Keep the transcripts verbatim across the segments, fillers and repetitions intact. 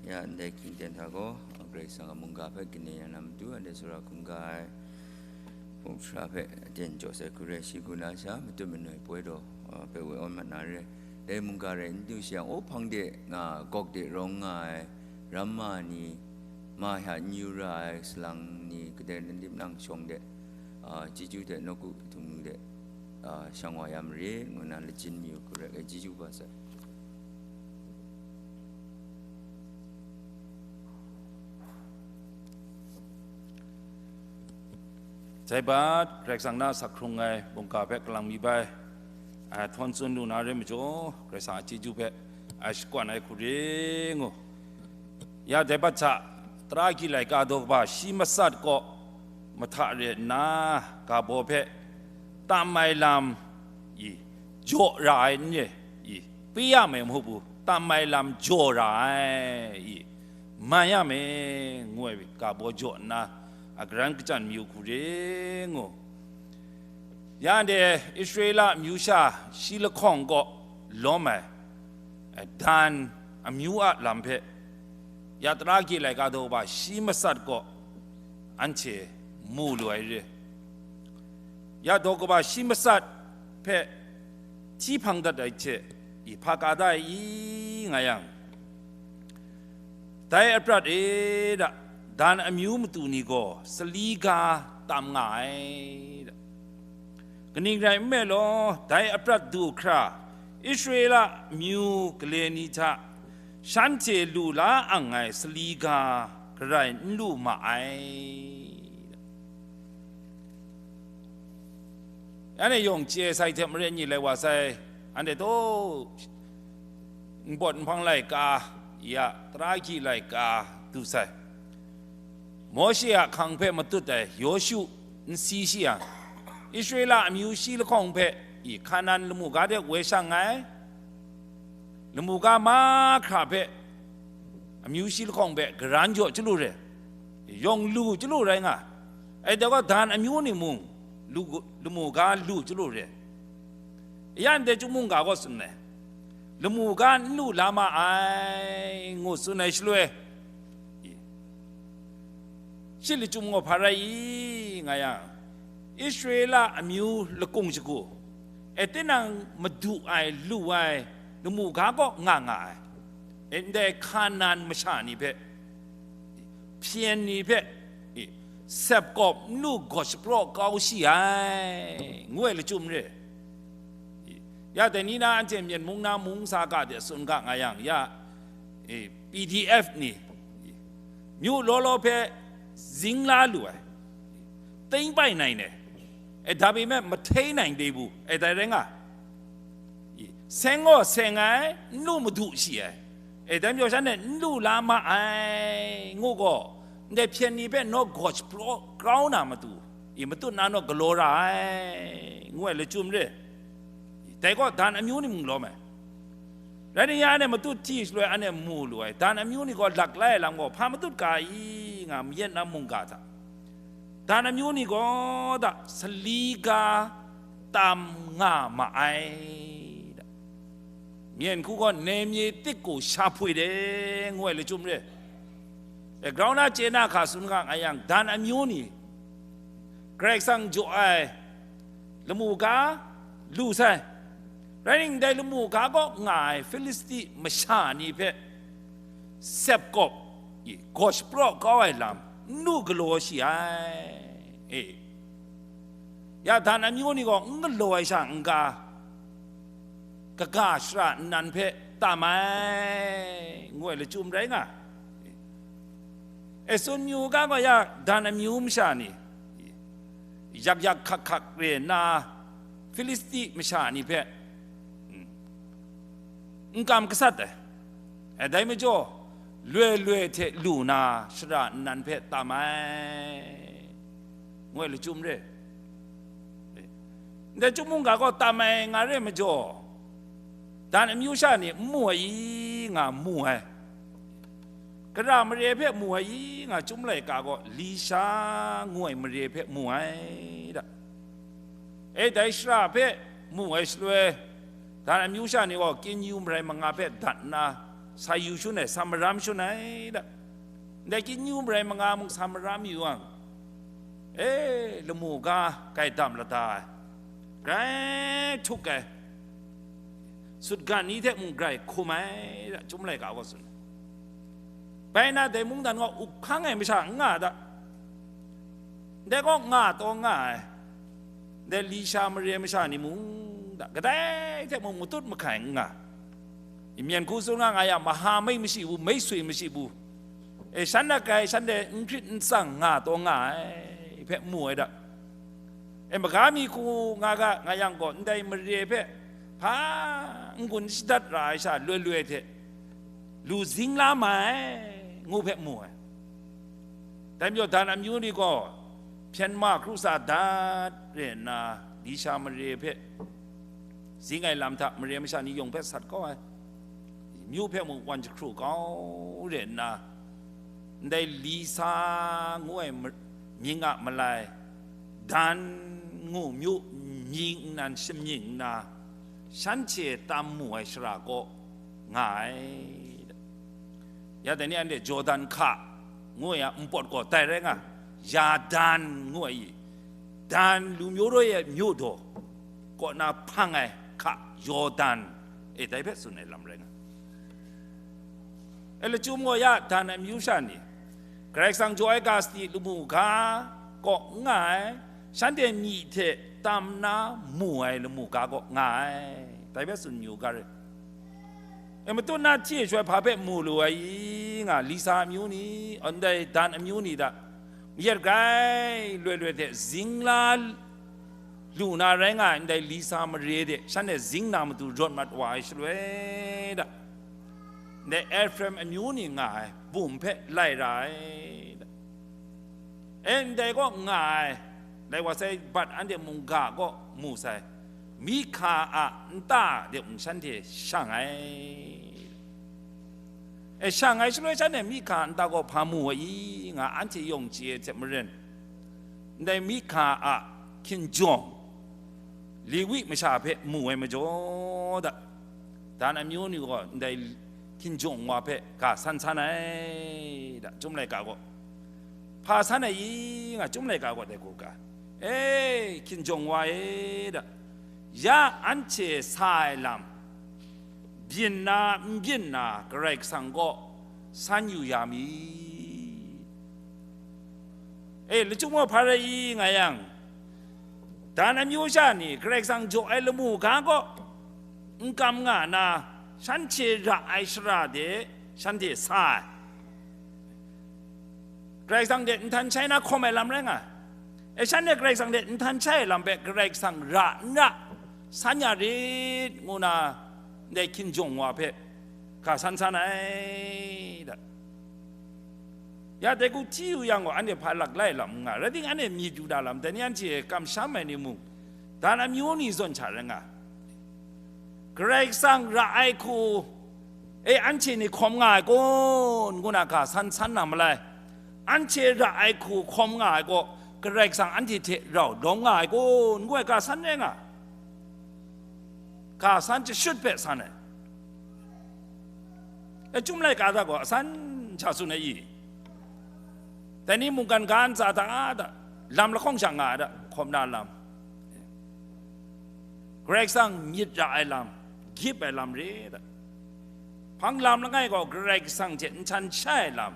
Ya ndai hkying ten hta gaw, Karai Kasang a mungga hpe kaning ya na matu, anhte tsawra hkungga ai hpung hkra hpe aten jaw sai hku re, shi hku na sha, matut manoi poi daw, a, hpe woi awn mat na re. Dai mungga rai n du shi yang, o hpang de nga, gawk de rawng nga ai, ramma ni, ma hya n yu ra ai, salang ni, kadai nan dip nang shawng de, a, chyeju hte nawku htum nu de, a, shang wa ya marit, ngu na lachin mayu hku re ai, chyeju kaba sai. Jai bat, Karai Kasang na sak hkrung ai mungga hpe kalang mi bai, a, htawn tsun lu na re majaw, Karai Kasang a chyeju hpe, a, shakwan ai hku re ngu. Ya dai bat hta, tara ki laika daw kaba shi matsat kaw, mahta re nna, ga baw hpe, tam ai lam, i, jaw ra ai n re, i, pyi ya mai mahup u, tam ai lam jaw ra ai, i, man ya me, ngu ai, ga baw jaw nna, a garan kachyan mayu hku re ngu. Ya anhte Israela amyu sha shi lahkawng kaw lawm ai, eh, Dan amyu a lam hpe, ya tara ki laika daw kaba shi matsat kaw anhte mu lu ai re. Ya daw kaba shi matsat hpe hti hpang dat ai hte, i hpa ka da ai i nga yang, dai aprat e da, Dan amyu matu ni gaw sali ga tam nga ai da. Kaning rai nme law, dai aprat du hkra, Israela amyu gale ni hta, shanhte lu la ang ai sali ga garai n lu ma ai. Anhte yawng chye sai hte maren ni lai wa sai, anhte taw npawt nhpang laika ya, tara ki laika du sai. Mawshe a hkang hpe matut ai Yawshu n si shi yang, Israela amyu shi lahkawng hpe i Hkanan lamu ga de woi shang ai. Lamu ga mahkra hpe, amyu shi lahkawng hpe garan jaw chyalu re, yawng lu chyalu rai nga. Ai dai gaw, Dan amyu ni mung lu, lamu ga lu chyalu re. Ya ndai chyum mungga gaw tsun ai, lamu ga n lu la ma ai, ngu tsun ai shaloi, shi lachyum gaw hpa rai i nga yang, Israela amyu lakung shagu, e, tinang madu ai, lu ai, lamu ga kaw nga nga ai, e, ndai Hkanan masha ni hpe, hpyen ni hpe, e, sepkawp n lu gaw shapraw kau shi ai, ngu ai lachyum re. Ya dai ni na anhte Myen mung na mung sa ga de tsun ga nga yang, ya, e, P D F ni, e, myu law law hpe zing la lu ai, teng bai nai ne, e, dabi me mahtei nai de bu, e, dai rai nga, e, seng gaw seng ai, n lu madu shi ai, e, dai majaw shanhte n lu la ma ai, ngu gaw, ndai hpyen ni hpe naw gaw shapraw grau na matu, e, matut na naw galaw ra ai, ngu ai lachyum re. Dai gaw Dan amyu ni mung lawm ai. Rai nna, ya anhte matut hti shaloi anhte mu lu ai, Dan amyu ni gaw lak lai ai lam gaw hpa matut ga i nga, mayat na mungga hta, Dan amyu ni gaw da sali ga tam nga ma ai da. Myen hku gaw nemye tik gaw sha hpwi de, ngu ai lachyum re. E, grau na chye na hka tsun ga nga yang, Dan amyu ni Karai Kasang jaw ai lamu ga lu sai. Rai ning, dai lamu ga kaw nga ai Filisti masha ni hpe sepkawp, e, gaw shapraw kau ai lam n lu galaw shi ai, e. Ya Dan amyu ni gaw n galaw ai sha n-ga, kaga shara nnan hpe tam ai, ngu ai lachyum rai nga. Esun myu ga gaw ya Dan amyu masha ni, yak yak hkak hkak re nna, Filisti masha ni hpe, mm, n kam gasat ai. E, dai majaw, loi loi hte lu na shara nnan hpe tam ai, ngu ai lachyum re. Ndai chyum mungga gaw tam ai nga re majaw, Dan amyu sha ni n mu ai i nga mu ai. Kara mare hpe mu ai i nga, chyum laika gaw Lisha ngu ai mare hpe mu ai da. E, dai shara hpe mu ai shaloi, Dan amyu sha ni gaw kyin yu marai manga hpe dat nna, sa yu shun ai, sa maram shun ai da. Ndai kyin yu marai manga mung sa maram yu ang, e, lamu ga grai dam lada ai, grai htuk ai, sutgan ni hte mung grai hkum ai da, Chyum laika gaw tsun. Bai na, dai mungdan gaw up hkang ai masha n nga da. Ndai gaw nga taw nga ai, ndai Lisha mare masha ni mung da, kadai hte mung matut mahkai n nga. Myen hku tsun nga nga yang, maha mei mashi bu, mei sui mashi bu, e, shan akai shanhte n hkrit n tsang nga taw nga ai hpe mu ai da. E, maga mi hku nga ga nga yang gaw, ndai mare hpe hpa n-gun shadat ra ai sha loi loi hte lu zing la ma ai, ngu hpe mu ai. Dai majaw, dan amyu ni gaw hpyen ma hkru sa dat re nna, Lisha mare hpe zing ai lam hta mare masha ni yawng hpe sat kau ai, myu hpe mung wan jahkru kau re nna, ndai Lisha ngu ai ma-, mying a malai, Dan ngu myu mying nnan shamying nna, shanhte tam mu ai shara kaw nga ai. Ya dai ni anhte Jordan hka ngu ai a npawt gaw dai rai nga, Yadan ngu ai i, Dan lu myu roi ai myu daw kaw na hpang ai hka, Yawdan e, dai hpe tsun ai lam rai nga. E, lachyum gaw ya Dan amyu sha ni, Karai Kasang jaw ai ga sadi lamu ga kaw n nga ai, shanhte myi hte tam na mu ai lamu ga kaw nga ai, dai hpe tsun yu ga rai. E, matut na hti e shaloi hpa hpe mu lu ai i nga, Lisha amyu ni, ndai Dan amyu ni da, mayat grai loi loi hte zing la lu na rai nga ai ndai Lisha mare de shanhte zing na matu rawt mat wa ai shaloi da, ndai Efraim amyu ni nga ai bum hpe lai ra ai da. E, ndai kaw nga ai, lai wa sai, bat anhte mungga kaw mu sai, Mihka a nta de mung shanhte shang ai. E, shang ai shaloi shanhte Mihka a nta gaw hpa mu ai i nga, anhte yawng chye ai hte maren, ndai Mihka a hkinjawng Lewi masha hpe mu ai majaw da, Dan amyu ni gaw ndai hkinjawng wa hpe ga san san ai da, Chyum laika gaw. Hpa san ai i nga, Chyum laika gaw dai hku ga, e, hkinjawng wa e da, ya anhte sa ai lam, byin na n byin na, Karai Kasang kaw san yu ya mi. E, lachyum gaw hpa rai i nga yang, Dan amyu sha ni Karai Kasang jaw ai lamu ga kaw n kam nga na, shanhte ra ai shara de shanhte sa ai. Karai Kasang de nhtan shai na hkawm ai lam rai nga ai. E, shanhte Karai Kasang de nhtan shai ai lam hpe Karai Kasang ra n ra, san ya rit, ngu na, ndai hkinjawng wa hpe ga san san ai da. Ya dai hku hti yu yang gaw, anhte hpa lak lai lam n nga, rai timung, anhte myit yu na lam, dai ni anhte kamsham ai ni mung, Dan amyu ni zawn hta rai nga, Karai Kasang ra ai hku, e, anhte ni hkawm nga ai kun, ngu na ga san san na malai, anhte ra ai hku hkawm nga ai gaw, Karai Kasang anhte hte rau lawm nga ai kun, ngu ai ga san rai nga, ga san jashut hpe san ai. E, Chyum laika hta gaw asan hta tsun ai i? Dai ni mungkan ga ntsa hta da, lam lahkawng sha nga ai da, hkawm na lam, Karai Kasang myit ra ai lam, gyip ai lam re da, hpang lam langai gaw Karai Kasang hte nhtan shai ai lam,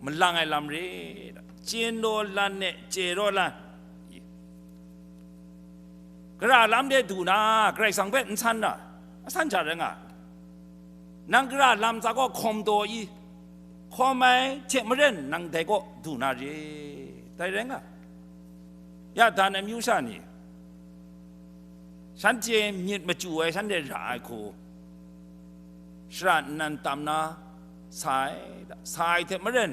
malang ai lam re da, chyen raw lan e, chye raw lan, gara lam de du na, Karai Kasang hpe n san na, asan hta rai nga. Nang gara lam hta gaw hkawm taw i? Hkawm ai hte maren nang dai kaw du na re. Dai rai nga. Ya Dan amyu sha ni, shanhte myit machyu ai, shanhte ra ai hku, shara nnan tam na sa ai da, sa ai hte maren,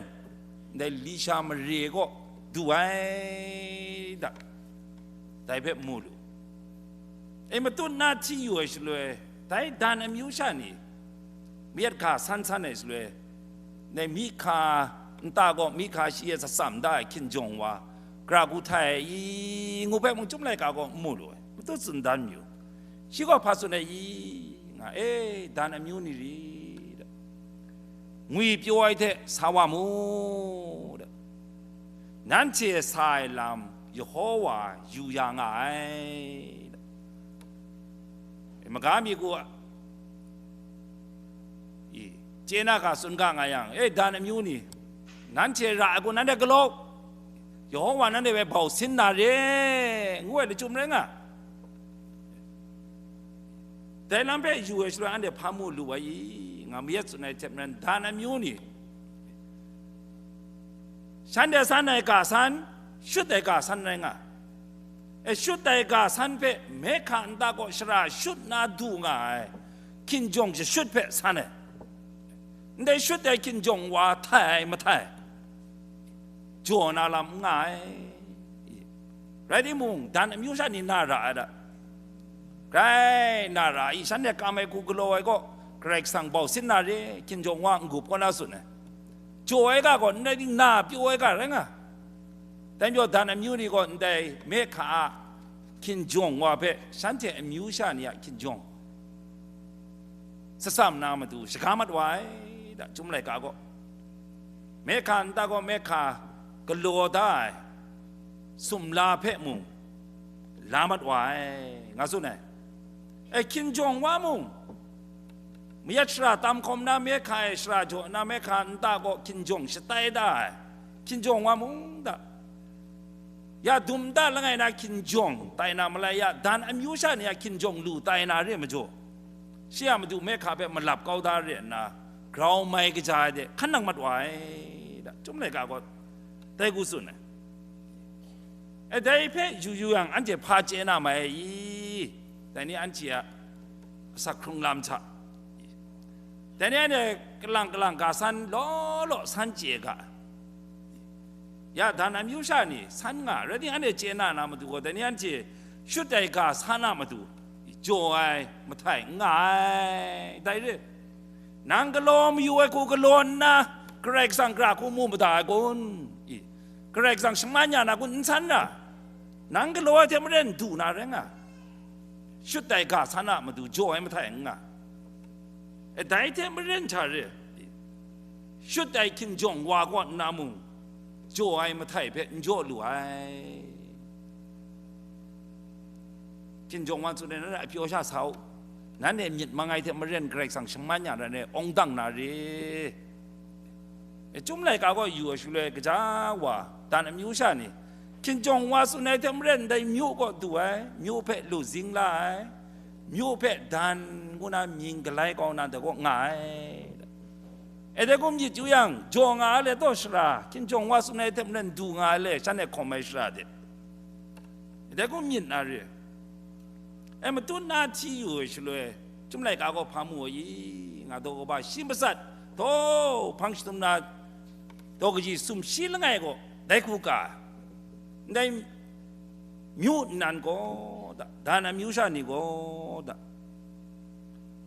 ndai Lisha mare kaw du ai da, dai hpe mu lu. E, matut na hti yu ai shaloi, dai Dan amyu sha ni, mayat ga san san ai shaloi, ndai Mihka nta gaw, Mihka shi e shatsam da ai hkinjawng wa, gara hku htai ai i, ngu hpe mung Chyum laika gaw n mu lu ai, matut tsun dan mayu. Shi gaw hpa tsun ai i nga, e, Dan amyu ni ri da, ngwi pyaw ai hte sa wa mu, nanhte sa ai lam Yehova yu ya nga ai. Maga mi ku a, i, chye na ga tsun ga nga yang, e, dan amyu ni, nanhte ra ai kun, nanhte galaw, Yehova nanhte hpe bau sin na re, ngu ai lachyum rai nga. Dai lam hpe yu ai shaloi anhte hpa mu lu ai i, nga mayat tsun ai hte maren, dan amyu ni, shanhte san ai ga san, shut ai ga san rai nga. E, shut ai ga san hpe Mehka nta gaw shara shut na du nga ai hkinjawng shashut hpe san ai. Ndai shut ai hkinjawng wa htai ai mahtai, jaw na lam n nga ai. Rai timung, dan amyu sha ni na ra ai da. Grai na ra ai, shanhte kam ai hku galaw ai gaw, Karai Kasang bau sin na re, hkinjawng wa n-gup kaw na tsun ai. Jaw ai ga gaw, ndai ning na pyaw ai ga rai nga. Dai majaw, dan amyu ni gaw ndai Mehka a hkinjawng wa hpe shanhte amyu sha ni a hkinjawng satsam na matu shaga mat wa ai, da, Chyum laika gaw. Mehka nta gaw Mehka galaw da ai sumla hpe mung la mat wa ai, nga tsun ai. E, hkinjawng wa mung, mayat shara tam hkawm na Mehka e shara jaw na Mehka nta gaw hkinjawng shatai da ai, hkinjawng wa mung da, ya dum da langai na hkinjawng tai na malai ya, dan amyu sha ni a hkinjawng lu tai na re majaw, shi a matu Mehka hpe malap kau da re nna, grau mai kaja ai de hkan nang mat wa ai, da, Chyum laika gaw dai hku tsun ai. E, dai hpe yu yu yang, anhte hpa chye na mai ai i? Dai ni anhte a asak hkrung lam hta, dai ni anhte kalang kalang ga san law law san chye ga, ya dan amyu sha ni san nga, rai timung, anhte chye na na matu gaw, dai ni anhte shut ai ga san a matu jaw ai mahtai n nga ai. Dai re, nang galaw mayu ai hku galaw nna, Karai Kasang gara hku mu mada ai kun? I, Karai Kasang shaman ya na kun? N san ra. Nang galaw ai hte maren du na rai nga. Shut ai ga san a matu jaw ai mahtai n nga. E, dai hte maren hta re, shut ai hkinjawng wa kaw nna mung, jaw ai mahtai hpe n jaw lu ai. Hkinjawng wa tsun ai, nanhte a pyaw sha sa u, nanhte myit mang ai hte maren Karai Kasang shaman ya na re, awng dang na re. E, Chyum laika gaw yu ai shaloi, gaja wa dan amyu sha ni, hkinjawng wa tsun ai hte maren, dai myu kaw du ai, myu hpe lu zing la ai, myu hpe dan ngu na mying galai kau na, dai kaw nga ai. E, dai hku myit yu yang, jaw nga ai le taw shara, hkinjawng wa tsun ai hte maren du nga ai le, shanhte hkawm ai shara de, dai hku myit na re. E, matut na hti yu ai shaloi, Chyum laika gaw hpa mu ai i? Nga daw kaba shi matsat, daw hpang shadum na, daw kaji sumshi langai gaw dai hku ka, ndai myu nnan gaw da, dan amyu sha ni gaw da,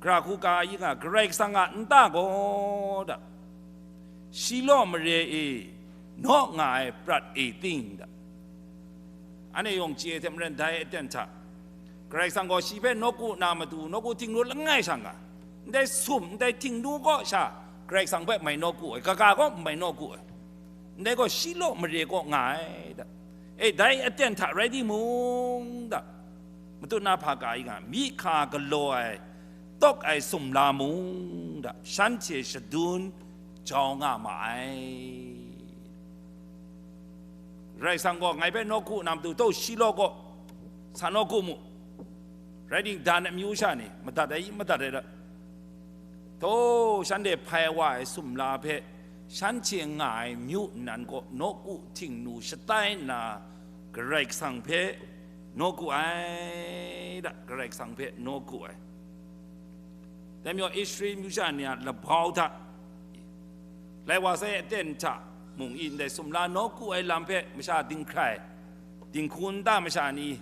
gara hku ka ai nga, Karai Kasang a nta gaw da, shi law mare e naw nga ai prat e ting da, anhte yawng chye ai hte maren, dai aten hta Karai Kasang gaw shi hpe nawku na matu, nawku htingnu langai sha nga, ndai sum, ndai htingnu kaw sha Karai Kasang hpe mai nawku ai, kaga kaw mai nawku ai, ndai gaw shi law mare kaw nga ai da. E, dai aten hta rai timung da, matut na hpa ka ai nga, myi hka galaw ai, tawk ai sumla mung da, shanhte shadun jau nga ma ai. Karai Kasang gaw ngai hpe nawku na matu, taw shi law kaw sa nawku mu. Rai timung, dan amyu sha ni madat ai, madat ai da, taw shanhte hpai wa ai sumla hpe shanhte nga ai myu nnan kaw nawku htingnu shatai nna, Karai Kasang hpe nawku ai da, Karai Kasang hpe nawku ai. Dai majaw Israel myu sha ni a labau hta, lai wa sai aten hta mung, i ndai sumla nawku ai lam hpe masha dinghkrai, dinghku nta masha ni,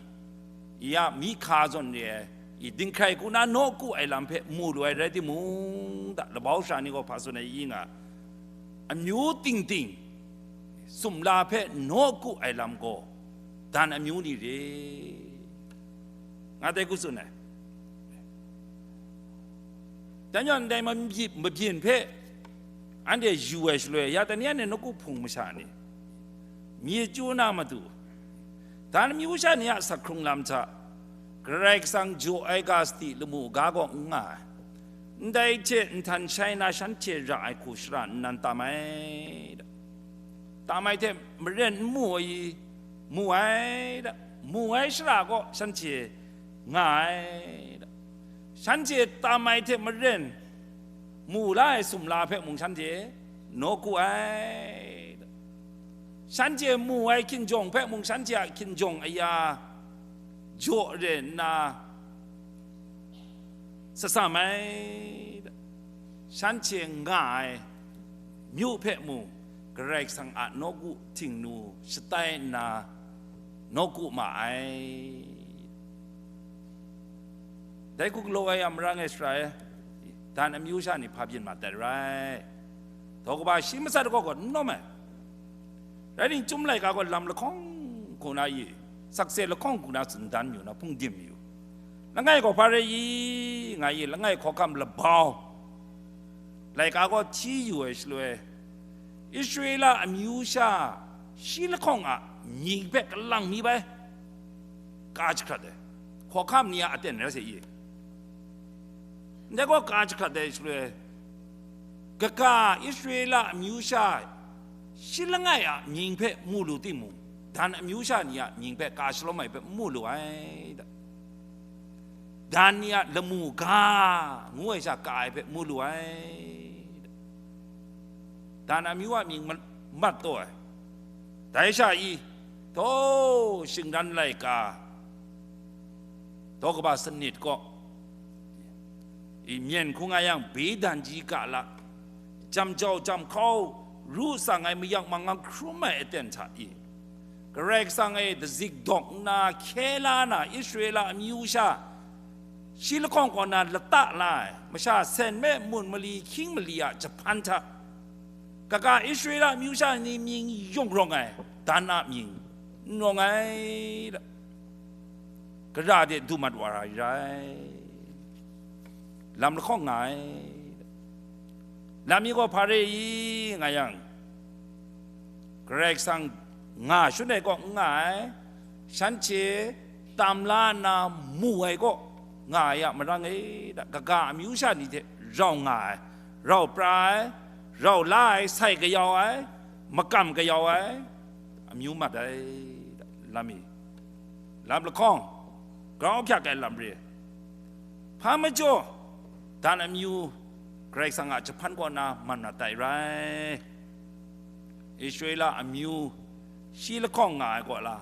i a myi hka zawn re ai, i dinghkrai hku na nawku ai lam hpe mu lu ai rai timung da, labau sara ni gaw hpa tsun ai i nga, amyu ting ting sumla hpe nawku ai lam gaw dan amyu ni re, nga dai hku tsun ai. Dan yawn dai mabyin, mabyin hpe anhte yu ai shaloi, ya dai ni anhte nawku hpung masha ni myit chyu na matu, dan amyu sha ni a asak hkrung lam hta Karai Kasang jaw ai ga sadi lamu ga gaw n nga ai. Ndai hte nhtan shai na shanhte ra ai hku shara nnan tam ai. Tam ai hte maren n mu ai i, mu ai da, mu ai shara gaw shanhte nga ai da. Shanhte tam ai hte maren mu la ai sumla hpe mung shanhte nawku ai da. Shanhte mu ai hkinjawng hpe mung shanhte a hkinjawng aya jaw re nna satsam ai da. Shanhte nga ai myu hpe mung Karai Kasang a nawku htingnu shatai nna nawku ma ai. Dai hku galaw ai a marang e sara e, dan amyu sha ni hpa byin mat dai rai. Daw kaba shi matsat gaw gaw n nawm ai. Rai ningchyum laika gaw lam lahkawng hku na i, sakse lahkawng hku na tsun dan yu na hpung dim yu. Langai gaw hpa rai i, nga i, langai hkawhkam labau laika gaw hti yu ai shaloi, Israela amyu sha shi lahkawng a mying hpe kalang mi bai ka jahkrat ai. Hkawhkam ni a aten rai se i. Ndai gaw ka jahkrat ai shaloi, kaga Israela amyu sha shi langai a mying hpe mu lu timung, dan amyu sha ni a mying hpe ka shalawm ai hpe n mu lu ai da. Dan ni a lamu ga ngu ai sha ka ai hpe mu lu ai da. Dan amyu a mying ma-, mat taw ai. Dai sha i, daw shingran laika, daw kaba sanit kaw, i myen hkung a yang, beidan ji ga la, jam jau jam hkau, ru tsang ai mayak mangang hkrum ai aten hta i, Karai Kasang e dazik dawk nna hkye la na Israela amyu sha shi lahkawng kaw na lata la ai masha sen me mun mali hkying mali a jahpan hta, kaga Israela amyu sha ni mying yawng rawng ai dan a mying n rawng ai da. Gara de du mat wa ra rai. Lam lahkawng nga ai. Lam mi gaw hpa re i nga yang, Karai Kasang nga shun ai kaw n nga ai, shanhte tam la nna mu ai kaw nga ai a marang e da, kaga amyu sha ni hte rau nga ai, rau pra ai, rau la ai, sai kayau ai, makam kayau ai, amyu mat ai da, lam mi. Lam lahkawng, grau hkyak ai lam re. Hpa majaw, dan amyu Karai Kasang a jahpan kaw na man mat dai rai. Israela amyu shi lahkawng nga ai kaw la,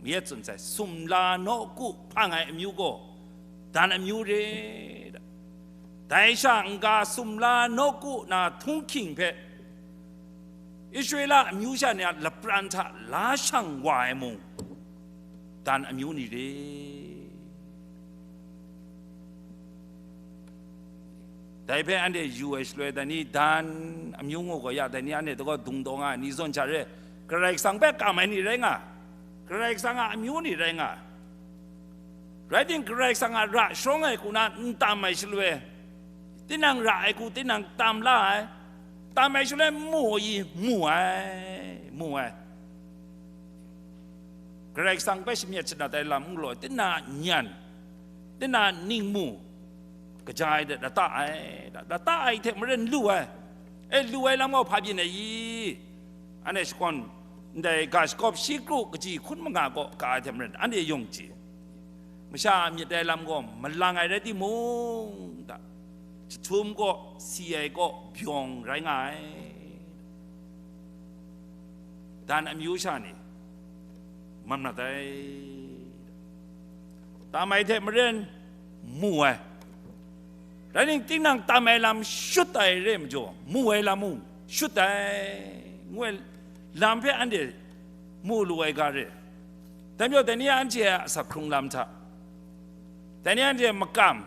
mayat tsun sai, sumla nawku hpang ai amyu gaw, dan amyu re. Dai sha n-ga sumla nawku na htunghking hpe, Israela amyu sha ni a lapran hta la shang wa ai mung, dan amyu ni re? Dai hpe anhte yu ai shaloi, dai ni dan amyu ngu gaw ya, dai ni anhte dagaw dung taw nga ai ni zawn hta re, Karai Kasang hpe kam ai ni rai nga, Karai Kasang a amyu ni rai nga. Rai tim, Karai Kasang a ra sharawng ai hku na n tam ai shaloi, tinang ra ai hku tinang tam la ai, tam ai shaloi mu i, mu ai, mu ai. Karai Kasang hpe shamyet shanat ai lam n galaw ai, tinang a nyan, tinang a ningmu, kaja ai de lata ai, lata ai hte maren lu ai. E, lu ai lam gaw hpa byin ai i? Anhte shakawn ndai ga shakawp shi kru kaji hkun manga kaw ka ai hte maren, anhte yawng chye. Masha a myit ai lam gaw malang ai rai timung, da, jahtum kaw, si ai kaw, byawng rai nga ai. Dan amyu sha ni man mat ai. Tam ai hte maren mu ai. Rai ningting nang tam ai lam shut ai re majaw, mu ai lam mung shut ai, ngu ai lam hpe anhte mu lu ai ga re. Dai majaw, dai ni anhte a asak hkrung lam hta, dai ni anhte makam,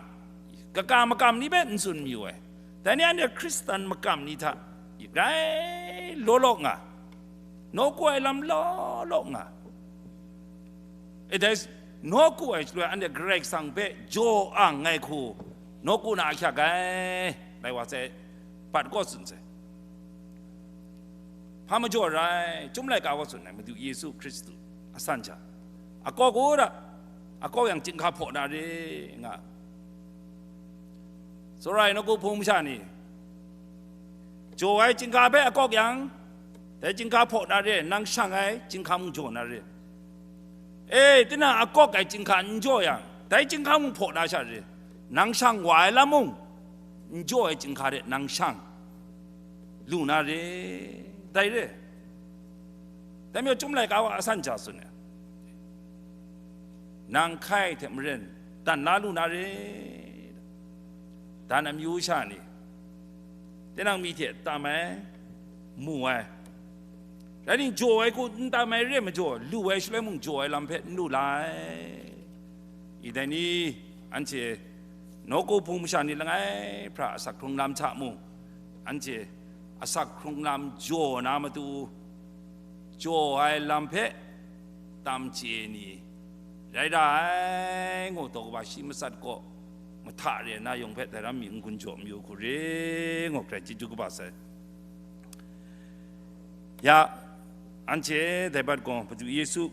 kaga makam ni hpe n tsun mayu ai. Dai ni anhte Hkristan makam ni hta grai law law nga, nawku ai lam law law nga. E dai nawku ai shaloi anhte Karai Kasang hpe jaw ang ai hku nawku na ahkyak ai, lai wa sai, bat kaw tsun sai. Hpa majaw rai, Chyum laika wa tsun ai Madu Yesu Hkristu a san hta, akawk u ra, akawk yang chyinghka hpaw na re, nga. Tsawra ai nawku hpung masha ni, jaw ai chyinghka hpe akawk yang, dai chyinghka hpaw na re, nang shang ai chyinghka mung jaw na re. E, tinang akawk ai chyinghka n jaw yang, dai chyinghka mung hpaw na sha re, nang shang wa ai lam mung, n jaw ai chyinghka hte nang shang lu na re, dai re. Dai majaw Chyum laika wa a san hta tsun ai, nang hkai hte maren dan la lu na re. Dan amyu sha ni, tinang mi hte tam ai, mu ai, rai ning, jaw ai hku n tam ai re ai majaw, lu ai shaloi mung jaw ai lam hpe n lu la ai. I dai ni, anhte nawku hpung masha ni langai hpra asak hkrung lam hta mung, anhte asak hkrung lam jaw na matu, jaw ai lam hpe tam chye ni rai ra ai, ngu taw kaba shi matsat kaw mahta re na yawng hpe dai ram mi n-gun jaw mayu hku re, ngu hkrai chyeju kaba sai. Ya, anhte dai bat gaw Madu Yesu